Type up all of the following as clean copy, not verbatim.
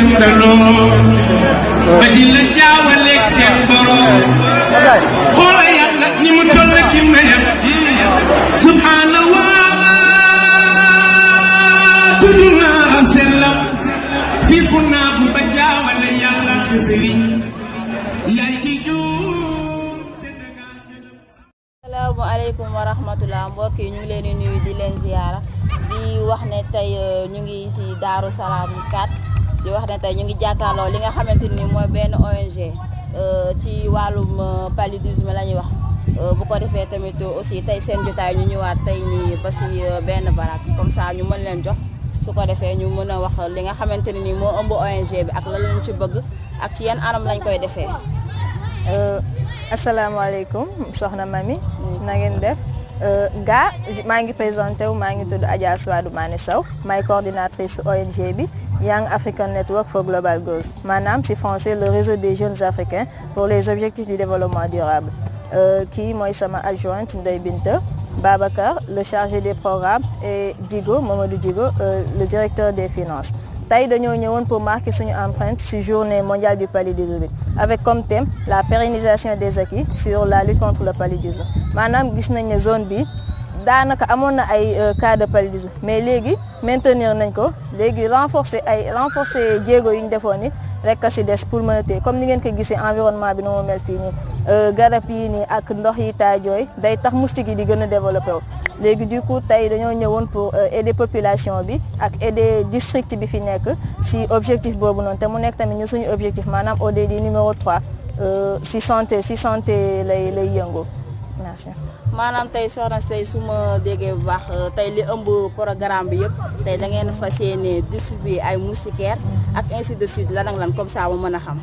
gëndaloo ba di la jaawaleeg seen borom xoola yàlla ni mu toll ki mayam subhanallah tudd naa am sellam fii ku naa bu ba jaawale yàlla fi sëriñ yaay ki juum. Asalaamaaleykum wa rahmatulah mbokk yi ñu ngi leen di nuyu di leen ziyaara di wax ne tey ñu ngi ci Daaru Salaam 4 di wax ne tey ñu ngi jàkkaarloo li nga xamante ni mooy benn ONG ci wàllum paludisme la ñuy wax bu ko defee tamit aussi tey seen jotaay ñu ñëwaat tey nii ba ci benn barak comme ça ñu mën leen jox su ko defee ñu mën a wax li nga xamante ne ni moo ëmb ONG bi ak lan lañ ci bëgg ak ci yan anam lañ koy defee. asalaamaaleykum soxna Mami na ngeen def maa ngi présenté wu maa ngi tudd Adja Souadou Mané Sow maay coordinatrice ONG bi Young African Network for Global Goals maanaam ci français le réseau des jeunes africains pour les objectifs du développement durable kii mooy sama adjointe Ndeye Binta Babacar le chargé des programmes et Djigo Mamadou Djigo le directeur des finances. Tey dañoo ñëwoon pour marquer suñu empreinte ci journée mondiale du paludisme bi avec comme thème la pérennisation des acquis sur la lutte contre le paludisme maanaam gis nañ ne zone bi daanaka amoon na ay cas de paludisme mais léegi maintenir nañ ko léegi renforcer jéego yu ñu defoon ni rek a ci des pour mën a téye comme ni ngeen ko gisee environnement bi no mu mel fii nii garab yi nii ak ndox yi taajooy day tax moustique yi di gën a développé wu léegi du coup tey dañoo ñëwoon pour aider population bi ak aider district bi fi nekk ci objectif boobu noonu te mu nekk tamit ñu suñu objectif maanaam ODD numéro 3 ci santé lay yëngu merci. maanaam tey soxna si tey su ma déggee bu baax tey li ëmb programme bi yëpp tey da ngeen fas yéene distribuer ay moustiquaires ak ainsi de suite lan ak lan comme ça mu mën a xam.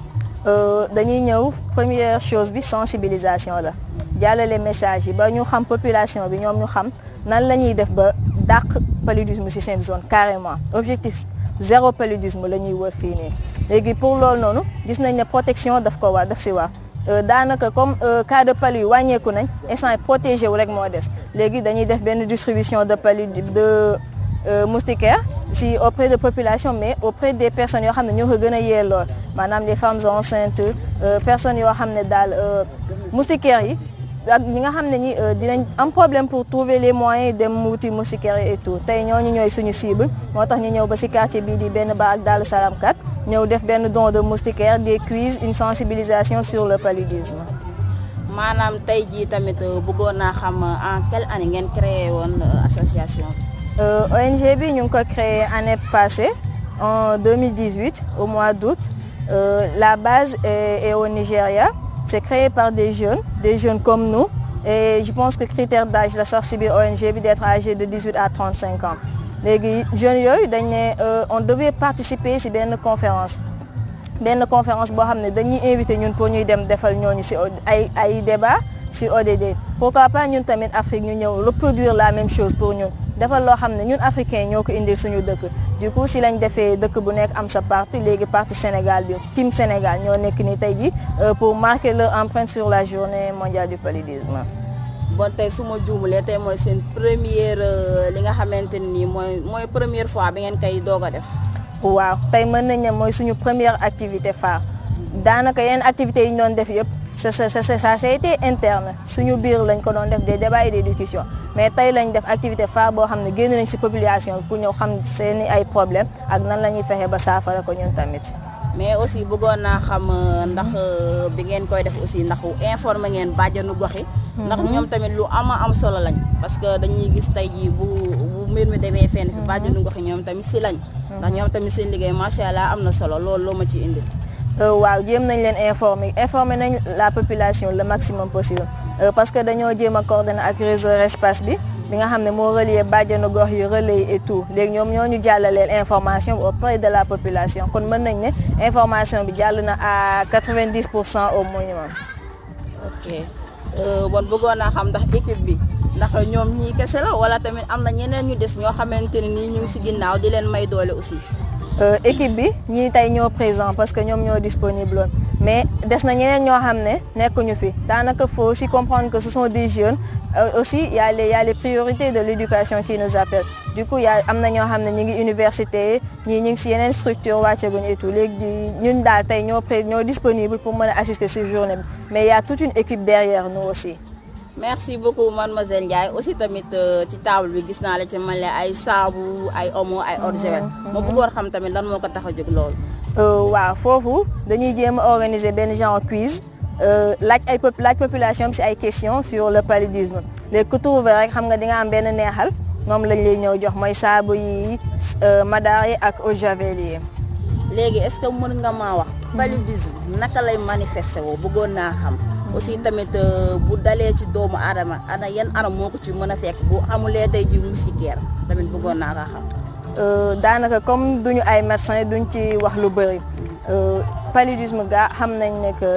dañuy ñëw première chose bi sensibilisation la jàllale message yi ba ñu xam population bi ñoom ñu xam nan la ñuy def ba dàq paludisme ci seen zone carrément objectif zéro paludisme la ñuy wër fii nii léegi pour loolu noonu gis nañ ne protection daf ci war. daanaka comme cas de palu yi wàññeeku nañ instant protégé wu rek moo des léegi dañuy def benn distribution de moustiquaires si auprès de population mais auprès des personnes yoo xam ne ñoo ko gën a yelloo maanaam des femmes enceintes personnes yoo xam ne daal moustiquaires yi ak ñi nga xam ne ñi dinañ am problème pour trouver les moyens dem wuti moustiquaires et tout tey ñooñu ñooy suñu cible moo tax ñu ñëw ba ci quartier bii di benn ba ak Daaru Salaam 4 ñëw def benn don de moustiquaires des quiz une sensibilisation sur le paludisme. maanaam tey jii tamit bëggoon naa xam en quelle année ngeen créé woon association bi. ONG bi ñu ngi ko créé année passée en 2018 au mois d'août la base est au Nigeria. C'est créé par des jeunes comme nous et je pense que critère d'âge la sax ci biir ONG bi d'être âgé de 18 à 35 ans léegi jeunes yooyu dañ ne on devait participer ci benn conférence boo xam ne dañuy invité ñun pour ñuy dem defal ñooñu ci ay débat ci ODD pourquoi pas ñun tamit Afrique ñu ñëw reproduire la même chose pour ñun defal loo xam ne ñun africains ñoo ko indil suñu dëkk du coup si lañ defee dëkk bu nekk am sa parti léegi parti Sénégal bi team Sénégal ñoo nekk ni tey ji pour marquer leur empreinte sur la journée mondiale du paludisme. bon tey su ma juumulee tey mooy seen première li nga xamante ni mooy première fois bi ngeen koy doog a def. waaw tey mën nañ ne mooy suñu première activité phare daanaka yenn activités yi ñu doon def yëpp ça a été interne suñu biir lañ ko doon def des débats et des discussions mais tey lañ def activité phare boo xam ne génn nañ ci population pour ñëw xam seeni ay problème ak nan la ñuy fexe ba saafara ko ñun tamit. mais aussi bëggoon naa xam ndax bi ngeen koy def aussi ndax informé ngeen bàjjanu gox yi. ndax ñoom tamit lu am solo lañ parce que dañuy gis tey jii bu mbir mi demee fenn fi bàjjanu gox yi ñoom tamit ci lañ. ndax ñoom tamit seen liggéey macha allah am na solo loolu loo ma ci indi. waaw jéem nañ leen informer nañ la population le maximum possible parce que dañoo jéem a coordonner ak réseau Respace bi nga xam ne moo relier bàjjanu gox yi relais et tout léegi ñoom ñoo ñu jàllaleel information bi auprès de la population kon mën nañ ne information bi jàll na à 90% au minimum. ok bon bëggoon naa xam ndax équipe bi ndax ñoom ñii kese la wala tamit am na ñeneen ñu des ñoo xamante ne nii ñu ngi ci ginnaaw di leen may doole aussi. équipe bi ñii tey ñoo présent parce que ñoom ñoo disponible woon mais des na ñeneen ñoo xam ne nekkuñu fi daanaka faut aussi comprendre que ce sont des jeunes aussi il y a les priorités de l'éducation qui nous appellent du coup am na ñoo xam ne ñu ngi université ñii ñu ngi si yeneen structure wàcceeguñu et tout léegi ñun daal tey ñoo disponible pour mën a assister ci journée bi mais il y a toute une équipe derrière nous aussi. merci beaucoup mademoiselle Ndiaye aussi tamit ci table bi gis naa la ci mel ne ay saabu ay omo ay eau de javel moo bëggoon xam tamit lan moo ko tax a jóg loolu. waaw foofu dañuy jéem a organiser benn genre quiz laaj population bi ci ay questions sur le paludisme léegi ku trouvé rek xam nga di nga am benn neexal moom lañ lay ñëw jox mooy saabu yi madaar yi ak eau de javel yi. léegi est-ce que mën nga maa wax paludisme naka lay manifester woo bëggoon naa xam. aussi tamit bu dalee ci doomu aadama ana yan anam moo ko ci mën a fekk bu amulee tey ji moustiquaire tamit bëggoon naa ko xam. daanaka comme duñu ay médecins duñ ci wax lu bëri paludisme gaa xam nañ ne que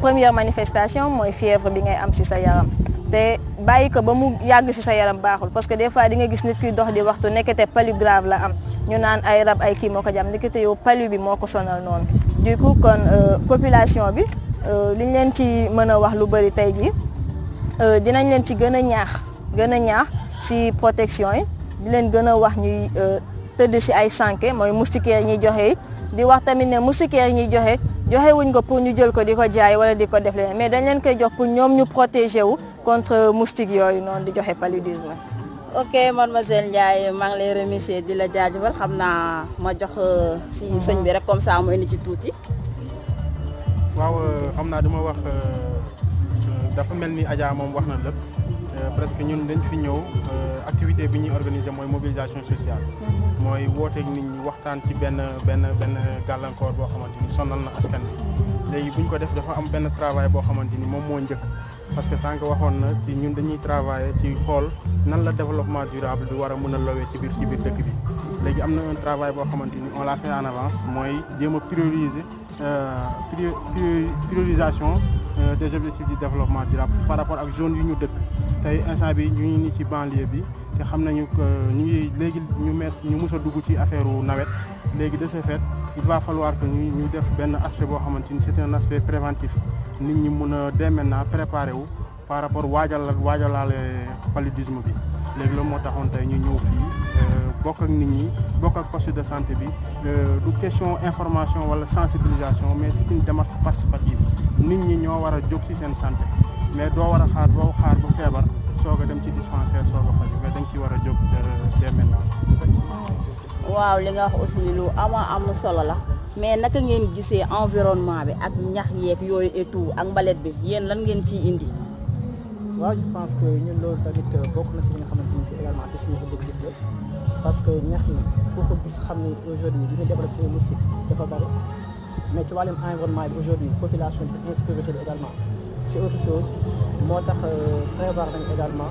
première manifestation mooy fièvre bi ngay am ci sa yaram te bàyyi ko ba mu yàgg ci sa yaram baaxul parce que des fois di nga gis nit kuy dox di waxtu nekkete palu grave la am ñu naan ay rab ay kii moo ko jam nekkete yow palu bi moo ko sonal noonu du coup kon population bi. li ñu leen ci mën a wax lu bëri tey jii dinañ leen ci gën a ñaax ci protection yi di leen gën a wax ñuy tëdd ci ay sànke mooy moustiquaire yi ñuy joxe di wax tamit ne moustiquaire yi ñuy joxe wuñ ko pour ñu jël ko di ko jaay wala di ko def leen mais dañ leen koy jox pour ñoom ñu protéger wu contre moustique yooyu noonu di joxe paludisme. ok mademoiselle Ndiaye maa ngi lay remercier di la jaajëfal xam naa ma jox ci sëñ bi rek comme ça mu indi ci tuuti. waaw xam naa dama wax dafa mel ni Adja moom wax na lépp presque ñun dañ fi ñëw activité bi ñuy organiser mooy mobilisation sociale mooy wooteeg nit ñi waxtaan ci benn gàllankoor boo xamante ni sonal na askan bi léegi bu ñu ko def dafa am benn travail boo xamante ni moom moo njëkk parce que sànq waxoon na ci ñun dañuy travailler ci xool nan la développement durable di war a mën a lowee ci biir dëkk bi léegi am na un travail boo xamante ni on l'a fait en avance mooy jéem a prioriser priorisation des objectifs du développement durable par rapport ak zone yu ñu dëkk tey instant bi ñu ngi ni ci banlieue bi te xam nañu que ñu ngi léegi ñu mus a dugg ci affaire nawet léegi de ce fait il va falloir que ñu def benn aspect boo xamante ni c'est un aspect préventif nit ñi mun a dès maintenant préparer wu par rapport waajalaale paludisme bi léegi loolu moo taxoon tey ñu ñëw fii bokk ak nit ñi bokk ak poste de santé bi du question information wala sensibilisation mais c'est une démarche participative nit ñi ñoo war a jóg ci seen santé mais doo war a xaar bu feebar soog a dem ci dispensaire soog a faju mais dañ ci war a jóg dès maintenant. waaw li nga wax aussi lu am solo la mais naka ngeen gisee environnement bi ak ñax yeeg yooyu et tout ak mbalet bi yéen lan ngeen ciy indi. waaw je pense que ñun loolu tamit bokk na ci li nga xamante ni c'est également ci suñu objectif la parce que ñax yi pour ko gis xam ni aujourd'hui li ñu développé ces moustiques dafa bari mais ci wàllum environnement bi aujourd'hui population bi insécurité bi également c'est autre chose moo tax prévoir nañ également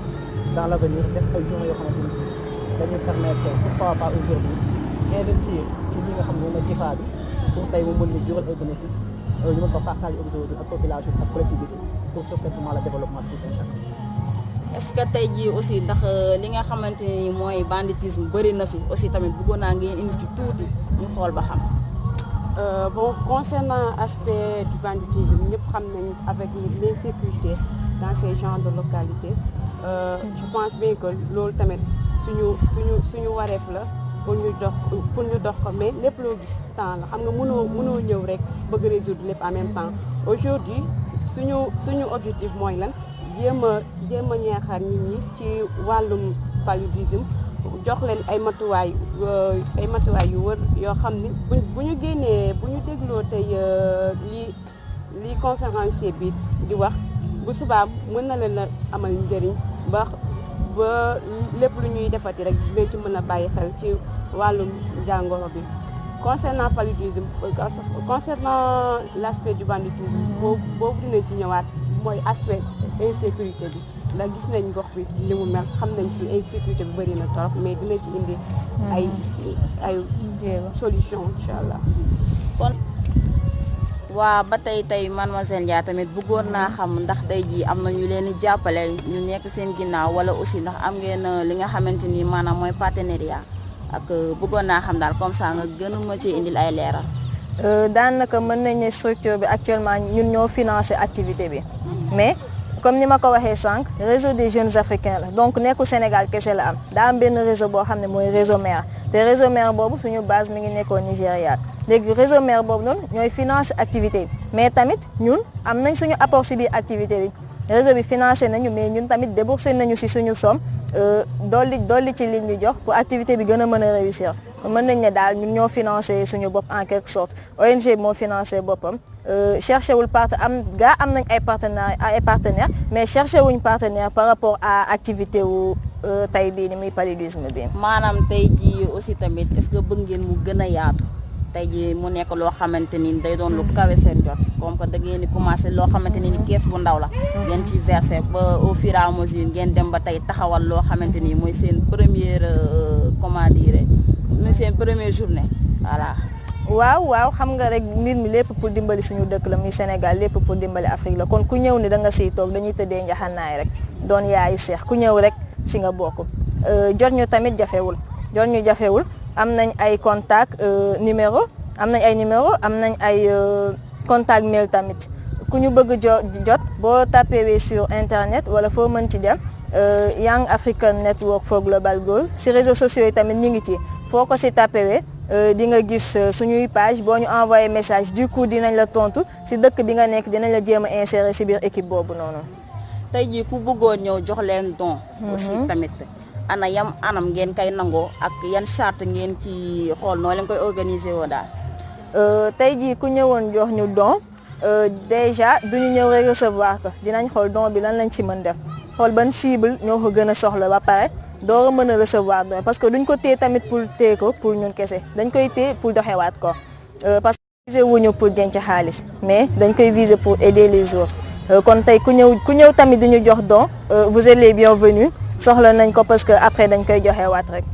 dans l'avenir def ay journée yoo xamante ni dañuy permettre pourquoi pas aujourd'hui investir ci li nga xam ne moom la jifa bi pour tey mu mën ñu jural ay bénéfices ñu mën ko partager aujourd'hui ak population ak collectivité pour tout simplement le développement de tout un chacun. est-ce que tey jii aussi ndax li nga xamante ni mooy banditisme bëri na fi aussi tamit bëggoon naa ngeen indi ci tuuti ñu xool ba xam. Bon, concernant l'aspect du banditisme, nous sommes avec l'insécurité dans ces genres de localités. Je pense bien que l'autre tamit suñu wareef la pour ñu dox mais lépp loo gis temps la xam nga mënoo ñëw rek bëgg résoudre lépp en même temps. Aujourd'hui suñu objectif mooy lan jéem a ñaaxaar nit ñi ci wàllum paludisme jox leen ay matuwaay yu wër yoo xam ni bu ñu génnee bu ñu dégloo tey lii conférencier bi di wax bu subaa mën na leen a amal njëriñ ba lépp lu ñuy defati rek dinañ ci mën a bàyyi xel ci wàllum jàngoro bi. Concernant paludisme concernant l'aspect du banditisme boobu dinañ ci ñëwaat mooy aspect insécurité bi. ndax gis nañ gox bi li mu mel xam nañ fi insécurité bi bëri na trop mais dina ci indi ay solution incha allah. kon waa ba tey mademoiselle Ndiaye tamit bëggoon naa xam ndax tey jii am na ñu leen di jàppale ñu nekk seen ginnaaw wala aussi ndax am ngeen li nga xamante ni maanaam mooy partenariat ak bëggoon naa xam daal comme ça nga gën ma ci indil ay leeral. daanaka mën nañ ne structure bi actuellement ñun ñoo financé activité bi mais comme ni ma ko waxee sànq réseau des jeunes africains la donc nekkul Sénégal kese la am daa am benn réseau boo xam ne mooy réseau mère te réseau mère boobu suñu base mi ngi nekkoon Nigéria léegi réseau mère boobu noonu ñooy financé activité bi mais tamit ñun am nañ suñu apport si biir activité bi réseau bi financé nañu mais ñun tamit déboursé nañu si suñu somme dolli ci liñ ñu jox pour activité bi gën a mën a réussir mën nañ ne daal ñun ñoo financé suñu bopp en quelque sorte ONG bi moo financé boppam cherché wul am nañ ay partenaires mais cherché wuñ partenaire par rapport à activité wu tey bii ni muy paludisme bi. maanaam tey jii aussi tamit est-ce que bëgg ngeen mu gën a yaatu tey jii mu nekk loo xamante ni day doon lu kawe seen jot comme que da ngeen di commencé loo xamante ni kees bu ndaw la. ngeen ci versé ba au fur et à mesure ngeen dem ba tey taxawal loo xamante ni mooy seen première comment dire mooy seen première journée voilà. waaw xam nga rek mbir mi lépp pour dimbali suñu dëkk la muy Sénégal lépp pour dimbali Afrique la kon ku ñëw ni da nga siy toog dañuy tëddee njaxanaay rek doon yaayu seex ku ñëw rek si nga bokk jot ñu tamit jafewul am nañ ay contact numéro am nañ ay contact mail tamit ku ñu bëgg jot boo tapé sur internet wala foo mën ci dem Young African Network for Global Goals si réseaux sociaux yi tamit ñu ngi ci foo ko si tapé di nga gis suñuy page boo ñu envoyé message du coup dinañ la tontu si dëkk bi nga nekk dinañ la jéem a insérer si biir équipe boobu noonu. tey jii ku bëggoon ñëw jox leen don. aussi tamit anam ngeen kay nangoo ak yan charte ngeen ci xool noo leen koy organiser woo daal. tey jii ku ñëwoon jox ñu don déjà duñu ñëw rek recevoir ko dinañ xool don bi lan lañ ci mën def xool ban cible ñoo ko gën a soxla ba pare. doo mën a recevoir don parce que duñ ko téye tamit pour téye ko pour ñun kese dañ koy téye pour doxewaat ko parce que viser wuñu pour denc xaalis mais dañ koy viser pour aider les autres kon tey ku ñëw tamit di ñu jox don vous êtes les bienvenus soxla nañ ko parce que après dañ koy joxewaat rek.